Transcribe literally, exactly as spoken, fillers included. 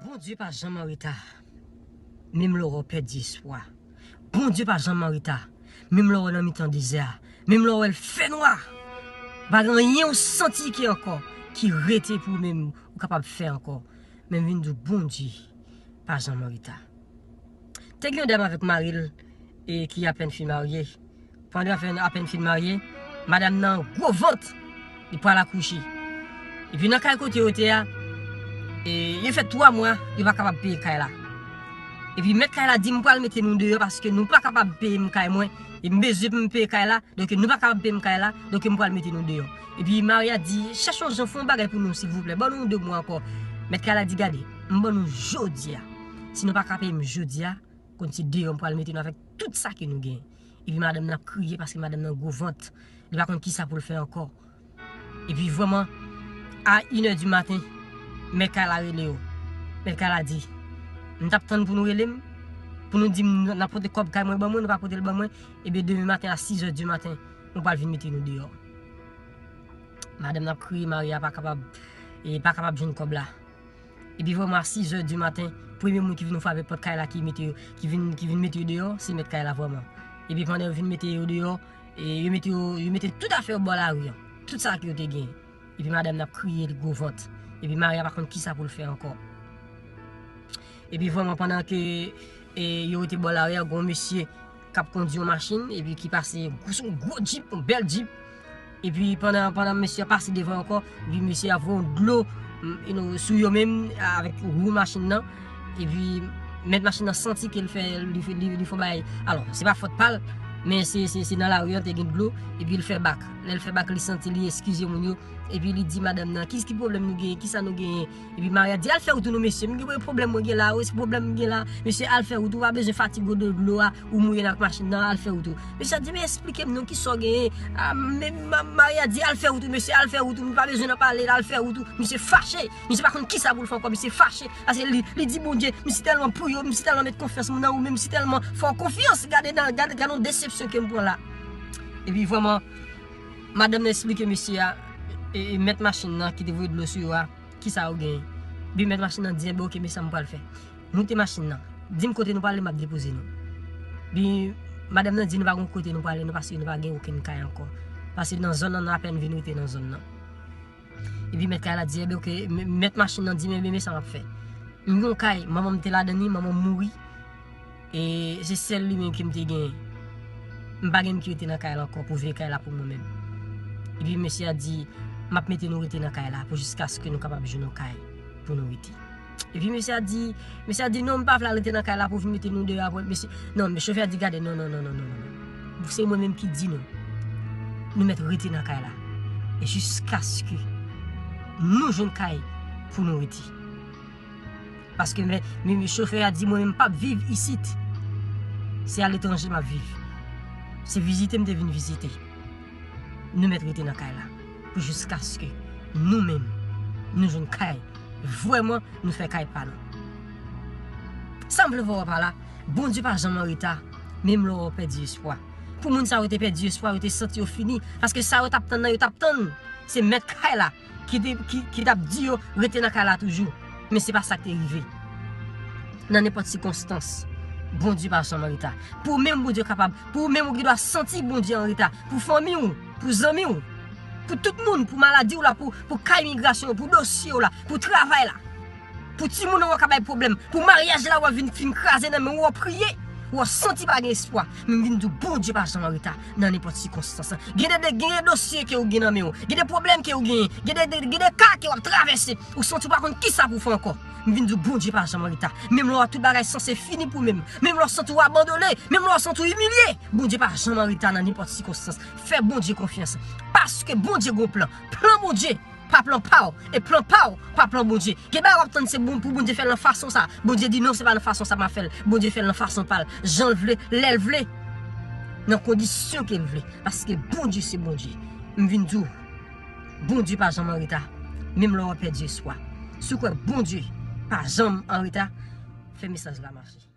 Bondye pa janm an reta, menm lè w pèdi espwa. Bondye pa janm an reta, menm lè w nan mitan dezè a, menm lè w fè nwa. Pa gen anyen w santi ki ankò, ki rete pou menm ou kapab fè ankò. Men m vin di w, Bondye pa janm an reta. Te gen yon dam avèk mari l e ki apèn fin marye. Pandan apèn, apèn fin marye, madanm nan gwo vant, li pral akouche. Epi nan kay kote yo te a, e, yo fè twa mwa, yo pa kapab peye kay la. Epi mèt kay la di, "M pral mete nou deyò paske nou pa kapab peye m kay mwen, e m bezwen pou m peye kay la, donk nou pa kapab peye m kay la, donk m pral mete nou deyò." Epi mari a di, "Chèche yon jan, fè yon bagay pou nou, silvouplè, ban nou de mwa ankò." Mèt kay la di, "Gade, m ban nou jodi a. Si nou pa ka peye m jodi a, konn se deyò m pral mete nou avèk tout sa ke nou genyen." Epi madanm nan ap kriye paske madanm nan gwo vant. Li pa konn kisa pou l fè ankò. Epi vrèman, a inè di maten, mèt kay la rele yo. Mèt kay la di, "M t ap tann pou nou rele m, pou nou di m n ap pote kòb kay mwen ban mwen, nou pa pote l ban mwen. Ebyen, demen maten a sizè di maten, nou pral vin mete nou deyò." Madanm nan ap kriye, mari a pa kapab, e pa kapab jwenn kòb la. Epi vrèman, a sizè di maten, premye moun ki vin frape pòt kay la, ki mete yo, ki vin, ki vin mete yo deyò, se mèt kay la vrèman. Epi pandan yo vin mete yo deyò, e yo mete yo, yo mete tout afè yo bò lari an. Tout sa ke yo te genyen. Epi madanm nan ap kriye, li gwo vant. Epi mari a pa konn kisa pou l fè ankò. Epi vrèman, pandan ke, e, yo rete bò lari a, gon mesye k ap kondui yon machin, epi ki pase gwo, sou yon gwo jip, yon bèl jip. Epi pandan, pandan mesye a pase devan ankò, epi mesye a voye yon dlo, m, you know, sou yo menm, avèk wou machin nan. Epi mèt machin nan santi ke l fè, li, li, li fè yon bagay. Alò, se pa fòt pa l, men se, se, se nan lari an te gen dlo, epi l fè bak. Lè l fè bak, li santi li eskize moun yo, epi li di madanm nan, "Ki, ki pwoblèm nou genyen? Kisa nou genyen?" Epi mari a di, "Al fè wout ou non, mesye. M gen pwoblèm mwen gen la, wi, se pwoblèm m gen la. Mesye, al fè wout ou, pa bezwen fatige w de dlo a, ou mouye nan machin nan, al fè wout ou." Mesye a di, "Men esplike m non, kisa w genyen?" A, men ma-, mari a di, "Al fè wout ou, mesye, al fè wout ou, m pa bezwen nan pale, al fè wout ou." Misye fache, misye pa konn kisa pou l fè ankò, misye fache. Paske li, li di Bondye, "M si tèlman priye w, m si tèlman met konfyans mwen nan ou, men m si tèlman fè w konfyans, gade nan, gade, gade yon desepsyon ke m pran la." Epi vrèman, madanm nan esplike mesye a, e, e mèt machin nan ki te voye dlo sou yo a, kisa yo genyen. Epi mèt machin nan di, "Enben, oke, men sa m pral fè. Moute machin nan. Di m kote nou prale, m ap depoze nou." Epi madanm nan di, "Nou pa gen kote nou prale, non, paske nou pa gen okenn kay ankò. Paske nan zòn nan, nou apèn vin rete nan zòn nan." Epi mèt kay la di, "Enben, oke," mè-, mèt machin nan di, "Men, men, men sa m ap fè. M gen yon kay, manman m te ladan li, manman m mouri. E se sèl li menm ke m te genyen. M pa gen moun ki rete nan kay la ankò pou veye kay la pou mwen menm." Epi mesye a di, "M ap mete nou rete nan kay la pou jiskaske nou kapab jwenn yon kay pou nou rete." Epi mesye a di, mesye a di, "Non, m pa vle al rete nan kay la pou vin mete nou deyò apre." Mesye, non, men chofè a di, "Gade, non, non, non, non, non, non, non. Se mwen menm ki di nou. Nou mèt rete nan kay la. E jiskaske nou jwenn kay pou nou rete." Paske men, men, men chofè a di, "Mwen menm m p ap viv isit. Se aletranje m ap viv. Se vizite m te vin vizite. Nou mèt rete nan kay la. Pou jiskaske nou menm, nou jwenn kay. Vrèman, nou fè kay pa nou." Sa m vle fè w wè pa la, Bondye pa janm an reta, menm lè w pèdi espwa. Pou moun sa yo te pèdi espwa, yo te santi yo fini. Paske sa yo t ap tann nan, yo t ap tann. Se mèt kay la ki te, ki, ki t ap di yo rete nan kay la toujou. Men se pa sa k te rive. Nan nenpòt sikonstans, Bondye pa janm an reta. Pou ou menm, Bondye kapab, pou ou menm, ou gen dwa santi Bondye an reta. Pou fanmi w, pou zanmi w, pou tout moun, pou maladi w la, pou, pou ka imigrasyon w, pou dosye w la, pou travay la. Pou timoun an w ka bay pwoblèm, pou maryaj la w ap vin fin kraze nan men w, w ap priye, w ap santi pa gen espwa. Men m vin di w, Bondye pa janm an reta nan nenpòt sikonstans. Gen de, de, gen de dosye ke w gen nan men w, gen de pwoblèm ke w genyen, gen de, de, gen de ka ke w ap travèse, ou santi w pa konn kisa pou w fè ankò. M vin di w, Bondye pa janm an reta. Menm lè w wè tout bagay sanse fini pou menm, menm lè w santi w abandone, menm lè w santi w imilye, Bondye pa janm an reta nan nenpòt sikonstans. Fè Bondye konfyans. Paske Bondye gon plan. Plan Bondye pa plan pa w, e plan pa w pa plan Bondye. Gen bagay w ap tann se bon pou Bondye fè l nan fason sa. Bondye di, "Non, se pa nan fason sa m ap fè l." Bondye fè l nan fason pa l, jan l vle, lè l vle, nan kondisyon ke l vle. Paske Bondye se Bondye. M vin di w, Bondye pa janm an reta, menm lè w pèdi espwa. Si w kwè Bondye pa janm an reta, fè mesaj la mache.